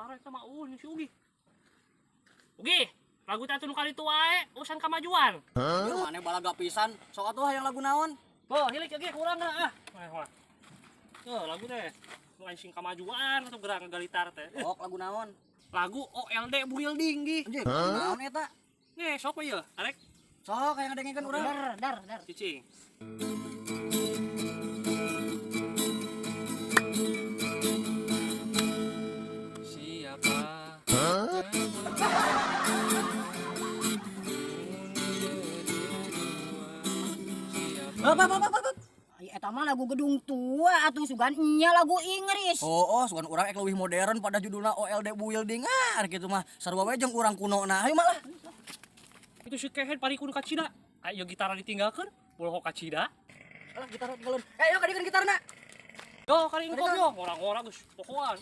Gitar eta mah eueuh si Ugi. Ugi, lagu teh atuh nu kali wae, urusan kamajuan. Ya maneh balaga pisan. Sok atuh hayang lagu naon? Oh, hilik ge kurang ah. Wah, wah. Tuh, lagu teh. Nu aing sing kamajuan atuh geura ngagalitar teh. Sok lagu naon? Lagu OLD Building gi. Anjing, lagu naon eta? Nih, sok we ieu. Arek Sok hayang ngadengekeun urang. Dar dar dar. Cicing. Siapa? Apa apa apa apa. Ai eta mah lagu gedung tua atuh sugan nya lagu Inggris. Oh, sugan urang ek leuwih modern pada judulna OLD Building. Ah, kitu mah sarua we jeung urang kuno na. Hayu malah. Itu si kehed pari kudu kacida. Ayo gitar ditinggalkeun, bolohok kacida. Alah gitar tinggalin. Eh, yo kadieun gitarna. Yo kali engkau yo, ngora-ngora geus pokoan.